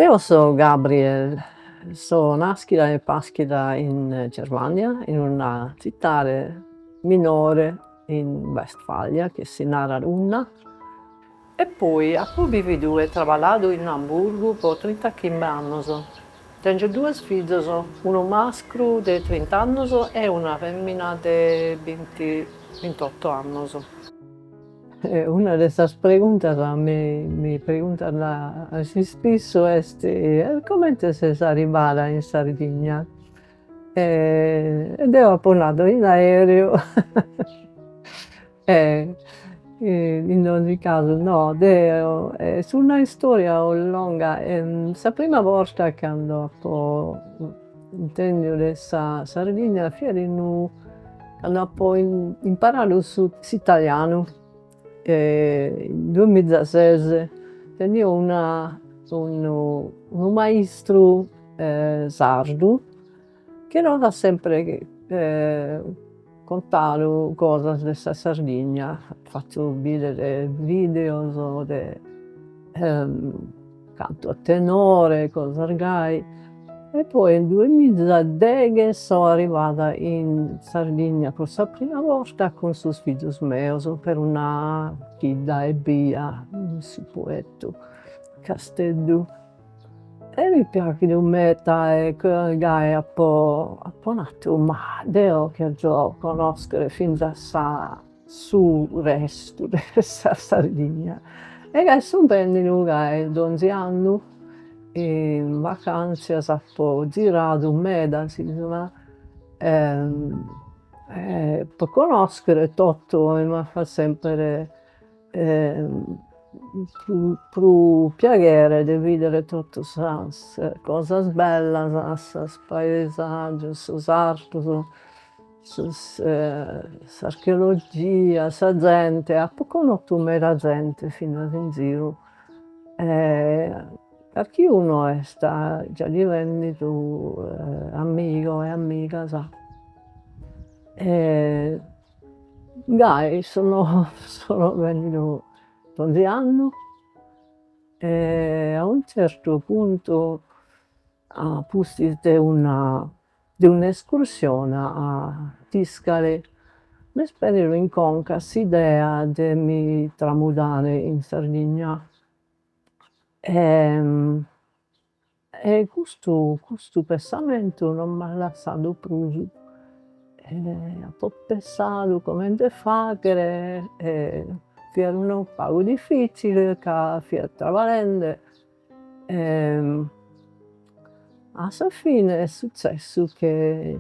Deo so Gabriel, so naschida e paschida in Germania, in una zittade minore in Westfalia chi si narat Unna, e poi apo bividu e traballadu in Amburgu po trintachimbe annos. Tengio duos fizos, unu mascru de trint'annos e una femina de binti bintotto annos. Una de sas preguntas mi mi preguntant a s'ispissu est, comente ses arribada in Sardigna? E deo apo nadu in aereo e in donzi casu no, deo est una istoria longa e sa prima borta cando apo intendiu de sa Sardigna fiat in u cando apo imparadu su s'italianu in duemizases, tenio una unu unu maistru sardu chi nos at sempre contadu cosas de sa Sardigna, at fatu bidere videos de cantu a tenore, cosas gai, e poi in duemizadeghe so arrivada in Sardigna po sa prima borta cun sos fizos meos per una chida ebbia in su Poettu, Casteddu. E m'est piaghidu meda e gai apo apo nadu, ma deo cherzo connoschere finzas sa su restu de sa Sardigna e gai so bennidu gai donzi annu in vacantzias apo ziradu meda s'isula e po connoschere totu e m'at fatu sempre prus piaghere de bidere totu sas cosas bellas, sos paesaggios, sos sartos, sos s'archeologia, sa zente, apo connotu meda zente finzas in ziru e carchi unu est già divennidu amigos e amigas e Gai sono sono bennidu donzi annu e a unu zertu puntu, a pustis de una de un'escursione a Tiscali, m'est bennidu in conca s'idea de mi tramudare in Sardigna E custu custu pessamentu non m'at lassadu prus e apo pessadu comente faghere e fiat unu pagu diffizzile ca fia traballende e a sa fine est suzzessu che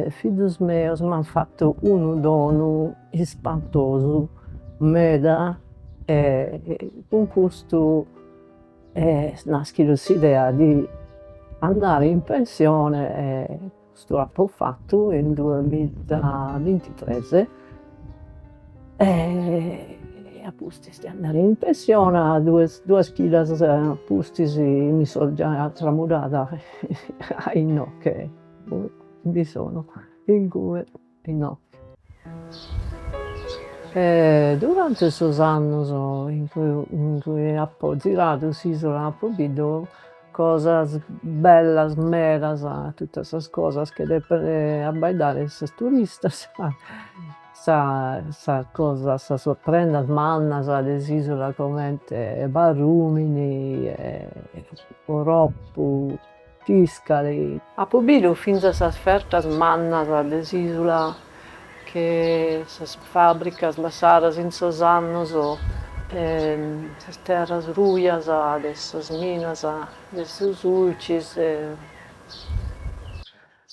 fizos meos m'ant fatu unu donu ispantosu meda e cun custu Est naschidu s'idea de andare in pensione e custu apo fatu in duamizabintitres e a pustis de andare in pensione duas duas chidas a pustis mi so già tramudada a inoghe, bi sono incue inoghe. Durante sos annos in cui in cui apo ziradu s'isula apo bidu cosas bellas medas, totus sas cosas chi depent abbaidare sos turistas, sa sas cosas sas prendas mannas de s'isula comente Barumini e Gorroppu Tiscali. Apo bidu finzas sas fertas mannas de s'isula, che sas fabbricas lassadas in sos annos, sas terras rujas de sas minas de su Sulcis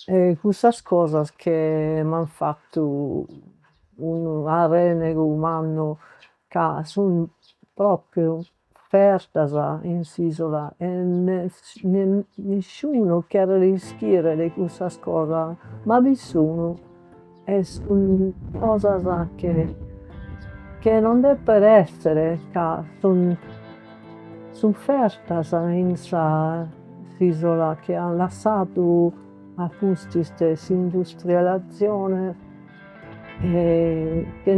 e cussas cosas che m'ant fatu unu arrennegu mannu ca sun propriu fertas in s'isula e nisciunu cheret ischire de cussas cosas, ma bi sun e sun cosas che che non depet essere ca sun sun fertas in sa s'isula chi an lassadu a pustis de s'industrializzazione e che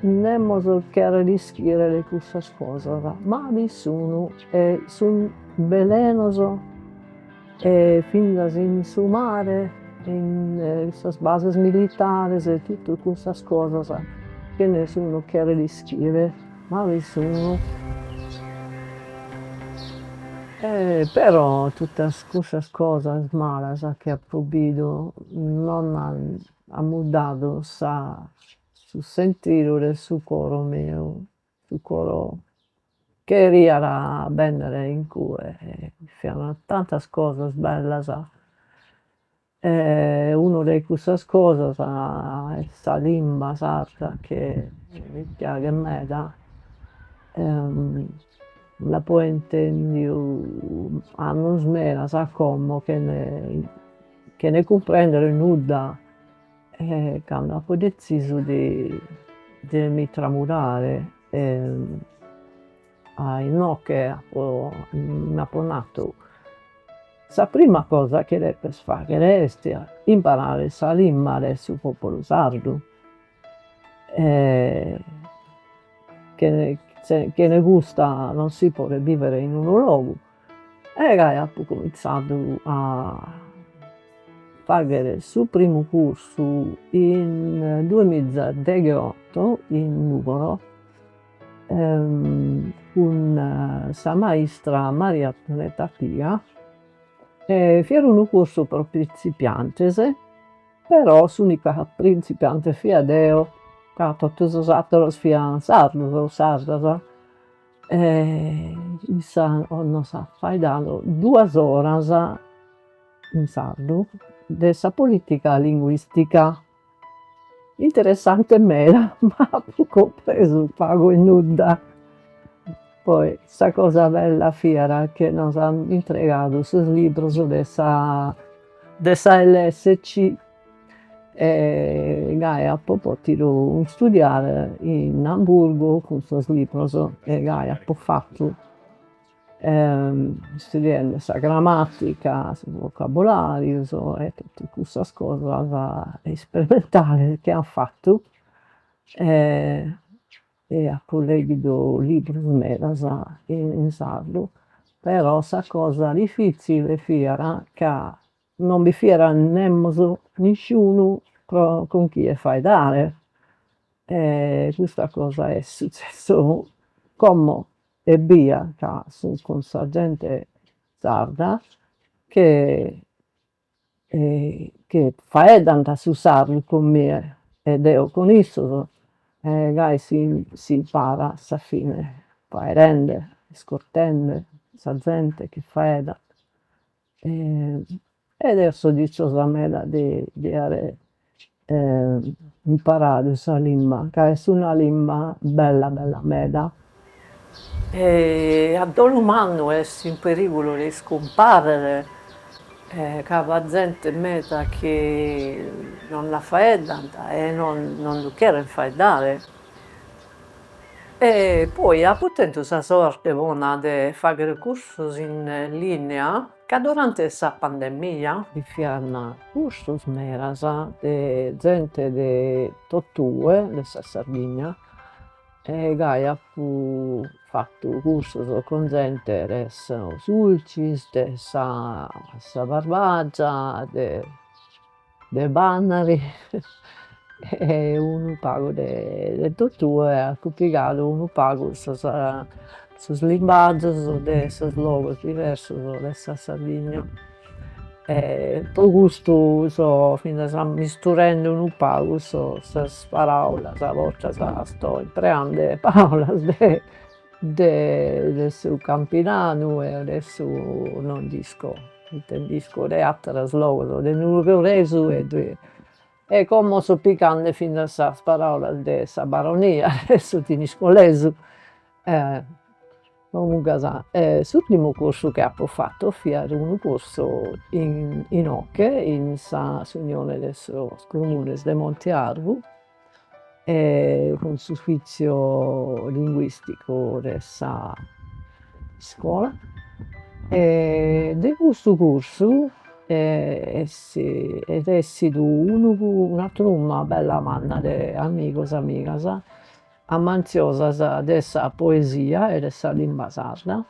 nemos cheret ischire de cussas cosas, ma bi sun e sun. Velenos e finzas in su mare, in sas bases militares e totu cussas cosas chi nisciunu cheret ischire, ma bi sun. Però totas cussas cosas malas chi apo bidu non ant mudadu sa su sentidu de su coro meu, su coro cheriat bennere incue e bi fian tantas cosas bellas e unu de cussas cosas est sa limba sarda chi mi piaghet meda l'apo intendiu annos medas a como chene chene cumprender nudda e cando apo dezisu de de mi tramudare a inoghe apo m'apo nadu, sa prima cosa chi depes faghere est a imparare sa limba de su populu sardu chene chene custa non si podet bivere in unu logu. E gai apo cuminzadu a faghere su primu cursu in duamizadegheotto in Nugoro cun sa maistra Maria Antonietta Piga e fiat unu cursu pro prinzipiantes, però s'unica prinzipiante fia deo, ca totu sos atteros fiant sardos o sardas e issa nos at faeddadu duas oras in sardu de sa politica linguistica, interessante meda ma apo cumpresu pagu e nudda, poi sa cosa bella fiat chi nos ant intregadu sos libros de sa de sa lsc e gai apo potidu istudiare in Amburgo cun sos libros e gai apo fatu istudiende sa grammatica, sos vocabolarios e totu cussas cosas isperimentales chi ant fatu e apo leghidu libros medas in sardu, però sa cosa difizzile fiat ca non bi fiat nemos, nisciunu pro cun chie faeddare e custa cosa est suzzessu como ebbia, ca so cun sa zente sarda che che faeddant su sardu cun mie e deo cun issos e gai si s'imparat a sa fine, faeddende, iscurtende sa zente chi faeddat e deo so diciosa meda de de aer imparadu sa limba, ca est una limba bella bella meda. E a dolu mannu est in perigulu de iscumparrer ca b'at zente meda chi non la faeddant e non non lu cherent faeddare. E poi apo tentu sa sorte bona de fagher cursos in linea, ca durante sa pandemia bi fian cursos medas de zente de totue de sa Sardigna e gai apo fatu cursos cun zente de su Sulcis, de sa sa Barbagia, de de Bànari e unu pagu de totue apo pigadu unu pagu sos sos limbazos de sos logos diversos de sa Sardigna e pro custu so finzas ammisturende unu pagu sos sas paraulas, a bortas so impreande paraulas de de su Campidanu e de su non nd'isco ite nd'isco de atteros logos, de nugoresu e de e como so pigande finzas sas paraulas de sa Baronia, de su thiniscolesu Comuncas s'urtimu cursu chi apo fatu fiat unu cursu in inoghe in sa s'unione de sos comunes de Monte Arvu e cun s'uffiziu linguisticu de sa iscola e de custu cursu est est essidu unu una truma bella manna de amigos e amigas amantiosas de sa poesia e de sa limba sarda.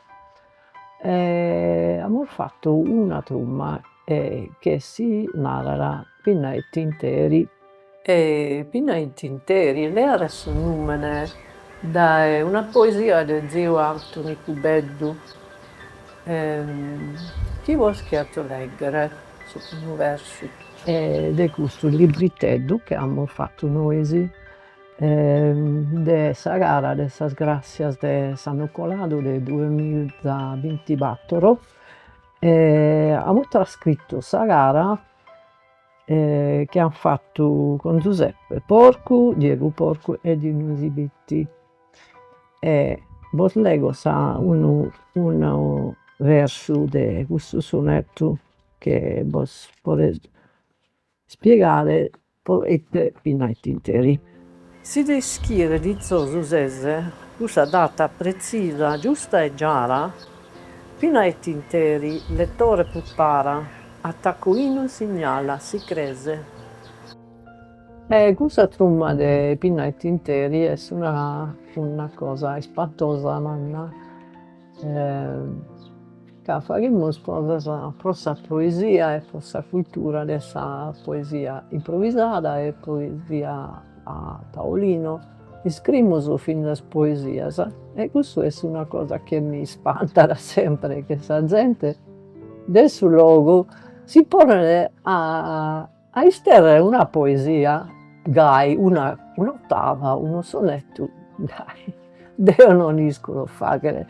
Amus fatu una truma chi si narat Pinna e Tinteri. Pinna e Tinteri leat su numene dae una poesia de ziu Antoni Cubeddu chi bos cherzo leghere, su primu versu. De custu libriteddu chi amus fatu nois de sa gara de sas Grassias de s'annu coladu de duamiza bintibattor amus trascrittu sa gara chi an fatu cun Zuseppe Porcu, Diegu Porcu e Dionisi Bitti. E bos lego sa unu unu versu de cussu sonetto chi bos podet ispiegare proite Pinna e Tinteri. Si de ischire dizosu ses, cussa data prezisa, giusta e giara, Pinna e Tinteri, lettore prepara, a taccuinu signala si crese. E cussa truma de Pinna e Tinteri est una una cosa ispantosa manna ca faghimus cosas pro sa poesia e pro sa cultura de sa poesia improvisada e poesia a tavolino, iscrimus finzas poesias e cussu est una cosa chi mi ispantat sempre, che sa zente de su logu si ponet a a isterrer una poesia gai, una un'ottava, unu sonettu gai, deo non isco fagher,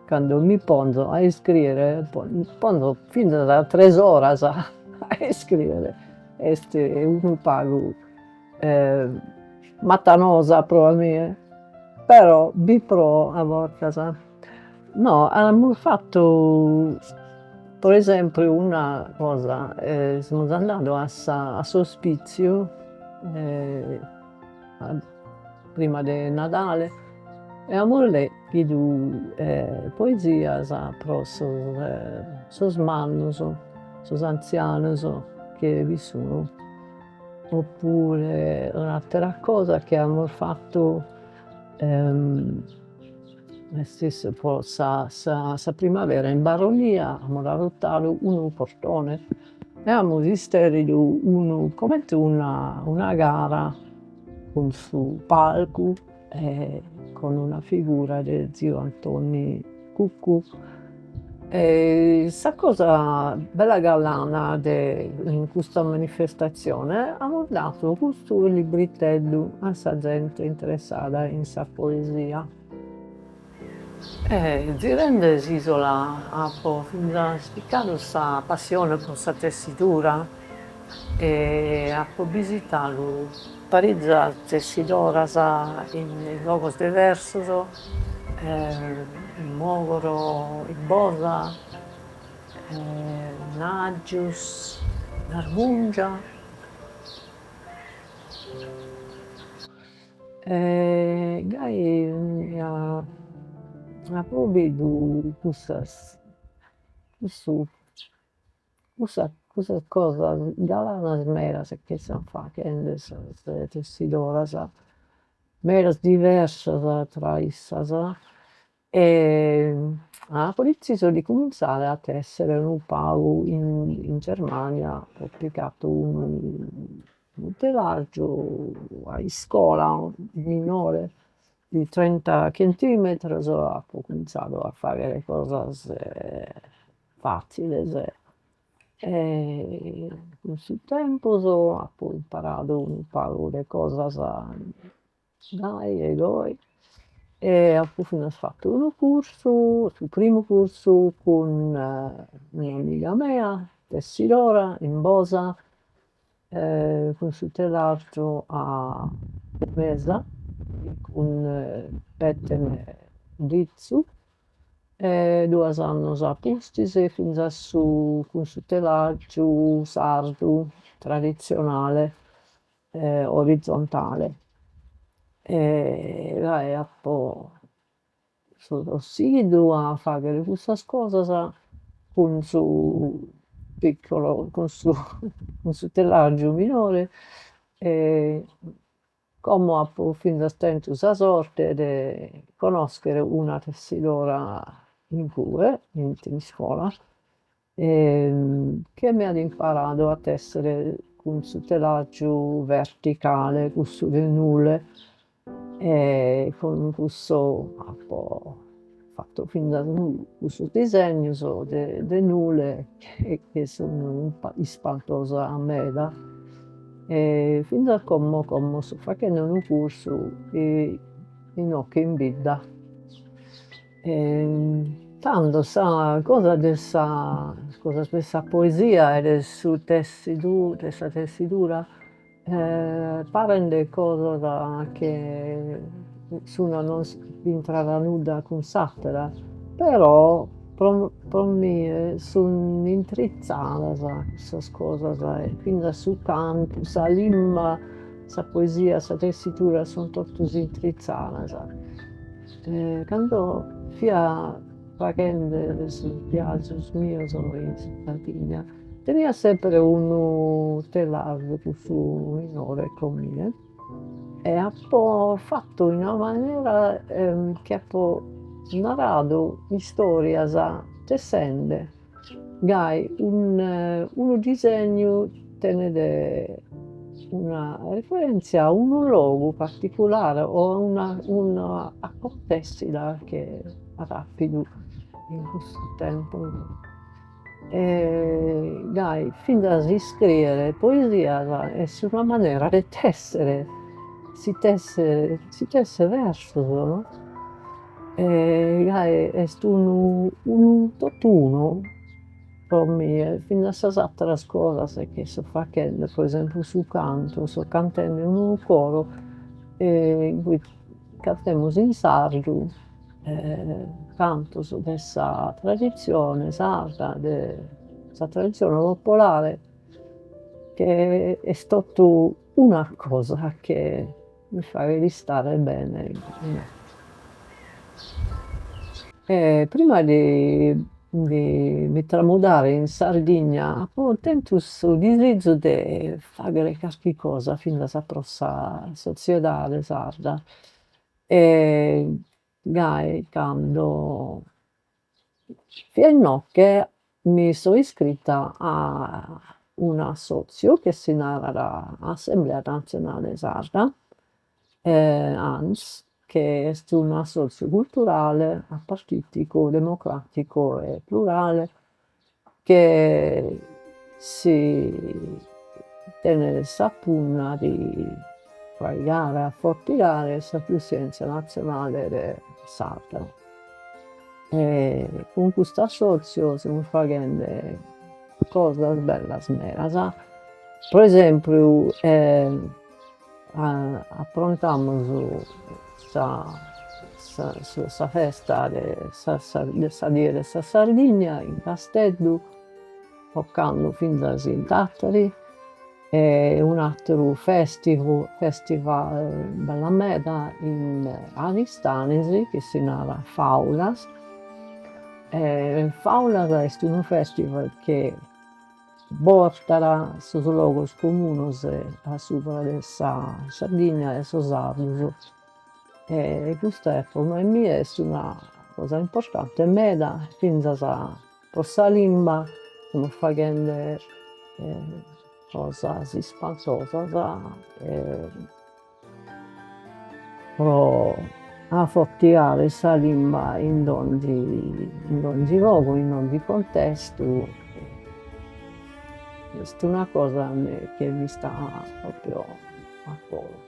cando mi ponzo a iscriere ponzo finzas tres oras a iscriere, est unu pagu matanosa pro a mie, però bi proo a bortas. No amus fatu pro esempiu una cosa, semus andados a sa a s'ospiziu prima de Nadale e amus leghidu poesias pro sos sos mannos, sos anzianos chi bi sun. Oppure un'attera cosa chi amus fatu est pro sa sa primavera in Baronia amus adotadu unu portone e amus isterridu unu comente una una gara cun su palcu e cun una figura de ziu Antoni Cuccu. E sa cosa bella galana de in custa manifestazione amus dadu custu libriteddu a sa zente interessada in sa poesia. Zirende s'isola apo finzas picadu sa passione pro sa tessidura e apo bisitadu parizas tessidoras in logos diversos, in Mogoro, in Bosa, in Aggius, in Armungia. E gai apo bidu cussas cussu cussas cussas cosas galanas medas chi sun faghende sas tessidoras, medas diversas tra issas e apo dezisu de cuminzare a tessere unu pagu in Germania, apo pigadu unu telargiu a iscola minore de trinta chentimetros, apo cuminzadu a fagher cosas fazziles e cun su tempus apo imparadu unu pagu de cosas gai e goi e apo finzas fatu unu cursu, su primu cursu cun un'amiga mea tessidora in Bosa cun su telargiu a mesa cun pettene rizzu e duos annos a pustis finzas su cun su telargiu sardu tradizionale orizontale. E gai apo so sighidu a fagher cussas cosas cun su piccolo cun su cun su telargiu minore e como apo finzas tentu sa sorte de connoschere una tessidora. Incue in Thiniscola chi m'at imparadu a tessere cun su telargiu verticale, cussu de nule e cun cussu apo fatu finzas cussos disegnos de de nule chi sun ispantosas meda. E finzas como como so faghende unu cursu inoghe in bidda. Tando sa cosa de sa cosas de sa poesia e de su tessidu de sa tessidura parent cosas chi s'una non b'intrat nudda cun s'attera, però pro pro mie sun intrizzadas sas cosas e finzas su cantu, sa limba, sa poesia, sa tessidura, sun totus intrizzadas. Cando fia faghende sos biazos mios in Sardigna tenia sempre unu telarzu cussu minore cun mie e apo fatu in una manera chi apo naradu istorias tessende, gai unu disegnu tenet una referenzia a unu logu particulare o a una una acontessida chi at appidu in cussu tempus. E gai finzas iscriere poesias est una manera de tessere, si tesset si tesset versos no, e gai est unu unu tot'unu pro mie, finzas sas atteras cosas chi so faghende, pro esempiu su cantu, so cantende in unu coro in cui cantemus in sardu cantos de sa tradizione sarda, de sa tradizione popolare, che est totu una cosa chi mi faghet istare bene. E prima de de mi tramudare in Sardigna apo tentu su disizu de faghere carchi cosa finzas pro sa sozziedade sarda e gai cando fia inoghe mi so iscritta a un'assoziu chi si narat Assemblea Nazionale Sarda Ans, chi est un'assoziu culturale apartiticu democraticu e plurale che si tenet sa punna de fraigare, afortigare sa cussienzia natzionale sarda. E cun custu assoziu semus faghende cosas bellas medas, pro esempiu aprontamus sa sa festa de sa de sa die de sa Sardigna in Casteddu, ocannu finzas in Tattari e un'atteru festival festival bella meda in Aristanis chi si narat Faulas e Faulas est unu festival chi Bortat sos logos comunos a subra de sa Sardigna e sos sardos. E custa pro mie est una cosa importante meda finzas pro sa limba semus faghende cosas ispantosas e pro afortiare sa limba in donzi in donzi logu, in donzi contestu, est una cosa chi m'istat propriu a coro.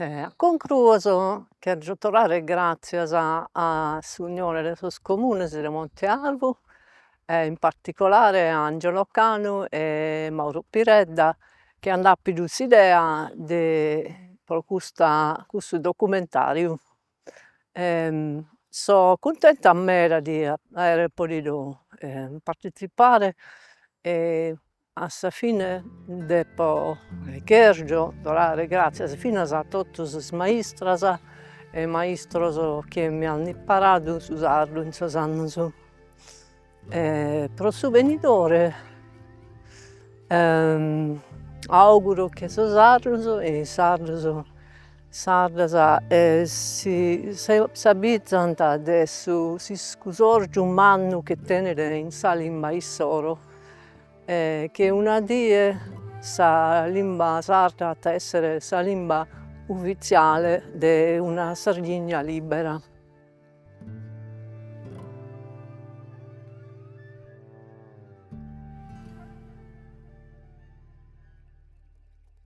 A concruos cherzo torrare gratzias a s'Unione de sos Comunes de Monte Arvu e in particolare a Angelo Canu e Mauro Piredda chi ant apidu s'idea de pro custa custu documentariu. So cuntenta meda de aere podidu partetzipare e A sa fine depo e chergio torrare gratzias finas a totus is maistras e maistros chi mi ant imparadu su sardu in sos annos. E pro su benidore auguro chi sos sardos e is sardos. Sardas e si s'abizant de su s'iscusorju mannu chi tenet in sa limba issoro e chi una die sa limba sarda at a essere sa limba ufitziale de una Sardigna libera.